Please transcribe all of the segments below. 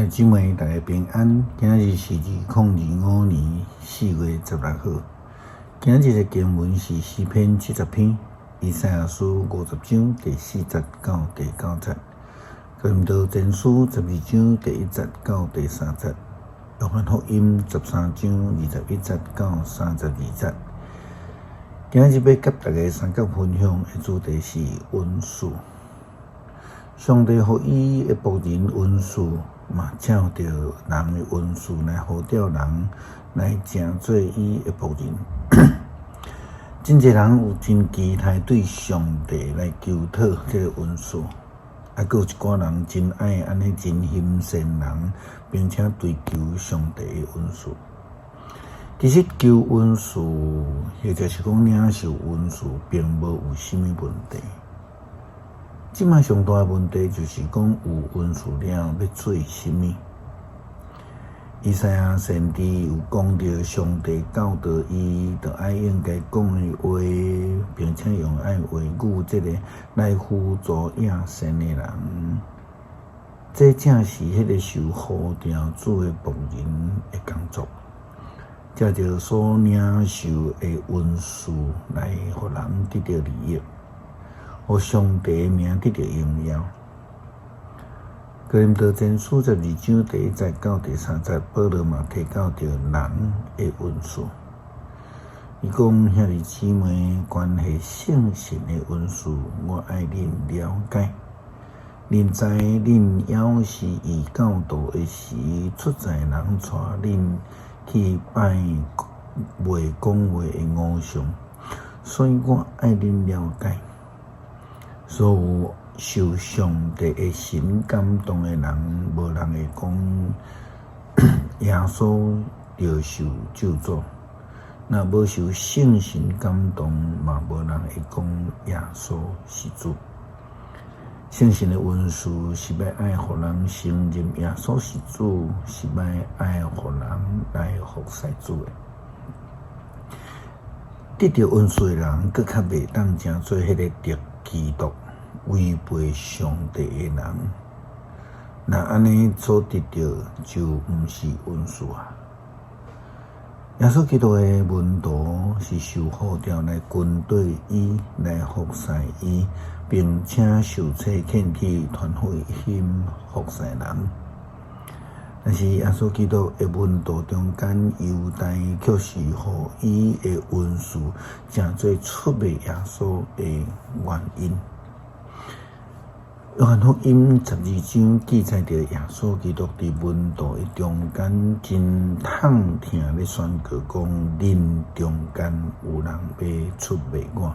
兄姊妹，大家平安。今日是2025年4月16號。今日的經文是詩篇70篇，以賽亞書50章第4節到第9節，哥林多前書12章第1節到第3節，約翰福音13章21節到32節。今日欲佮大家相佮分享的主題是恩賜。上帝予伊的僕人恩賜，嘛照著人的恩賜來呼召人來成做伊的僕人。真濟人有真期待對上帝來求討這个恩賜，啊，閣有一寡人真愛按呢真欣羨人，並且追求上帝的恩賜。其實求恩賜，或者是講領受恩賜，並無有啥物問題。這擺上大的問題就是講有恩賜了，欲做啥物？以賽亞先知有講著上帝教導伊，著愛應該講的話，並且用愛話語這个來輔助亞善的人。這正是彼个受呼召主的僕人的工作，藉著所領受的恩賜來予人得著利益，予上帝的名得著榮耀。哥林多前書12章第1節到第3節，保羅嘛提到著人的恩賜。伊講，兄弟姊妹，關係聖神的恩賜，我愛恁了解。恁知恁猶是異教徒的時，出在人帶恁去拜袂講話的偶像，所以我愛恁了解，所有受上帝的神感動的人，無人會講耶穌著受咒詛；若無受聖神感動，嘛無人會講耶穌是主。聖神的恩賜是欲愛予人承認耶穌是主，是欲愛予人來服侍主的。得著恩賜的人，閣較袂當成做彼个敵基督、違背上帝的人。若按呢所得著，就毋是恩賜啊！耶穌基督的門徒是受呼召來跟綴伊，來服侍伊，並且受差遣去傳福音服侍人。但是耶穌基督的門徒中間，猶大卻是予伊的恩賜成做出賣耶穌的原因。約翰福音十二章記載著耶穌基督佇門徒的中間真痛疼咧宣告講：恁中間有人欲出賣我。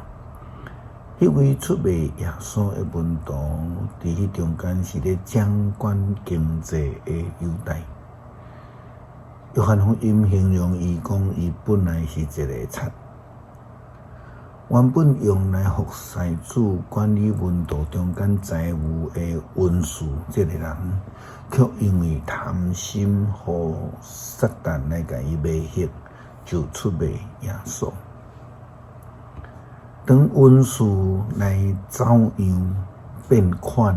彼位出賣耶穌的門徒，佇彼中間是咧掌管經濟的猶大。約翰福音形容伊講，伊本來是一个賊。原本用來服侍主、管理門徒中間財務的恩賜，這个人，卻因為貪心，予撒旦來共伊迷惑，就出賣耶穌。當恩賜來走樣變款，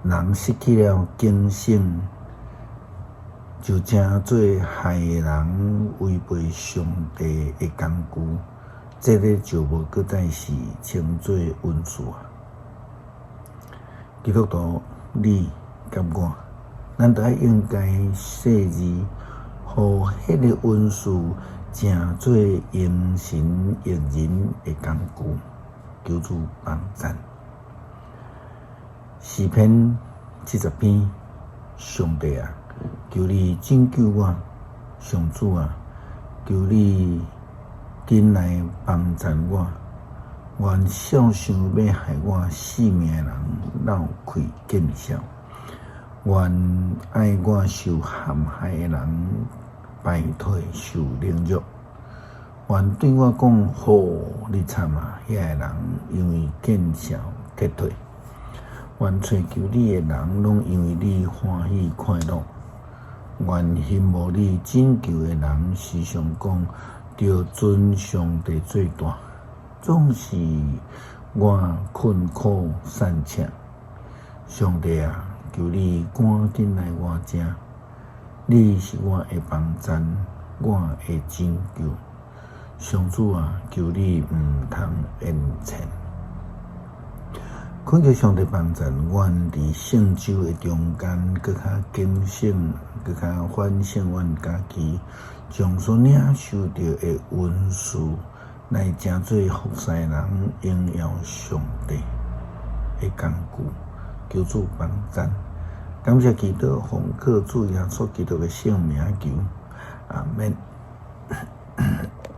人失去了警醒，就成做害人違背上帝的工具，這个就無閣再是稱做恩賜啊！基督徒，你佮我，咱都愛應該細膩，予彼个恩賜成做榮神益人的工具，求主幫贊。詩篇70篇，上帝啊，求你拯救我！上主啊，求你緊來幫贊我！願笑想欲害我性命的人落氣見笑，願愛我受陷害的人敗退受凌辱，願對我講好，你慘啊！遐个人因為見笑撤退，願揣求你的人攏因為你歡喜快樂，願欣慕你拯救的人時常講，著尊上帝做大。總是我困苦散赤，上帝啊，求你趕緊來我遮，你是我的幫贊，我的拯救。上主啊，求你毋通延遲。懇求上帝幫贊，阮佇聖周的中間，閣較警醒，閣較反省阮家己，將所領受著的恩賜，來成做服侍人、榮耀上帝的工具。求主幫贊，感謝基督，奉靠主耶穌基督的聖名求，阿們。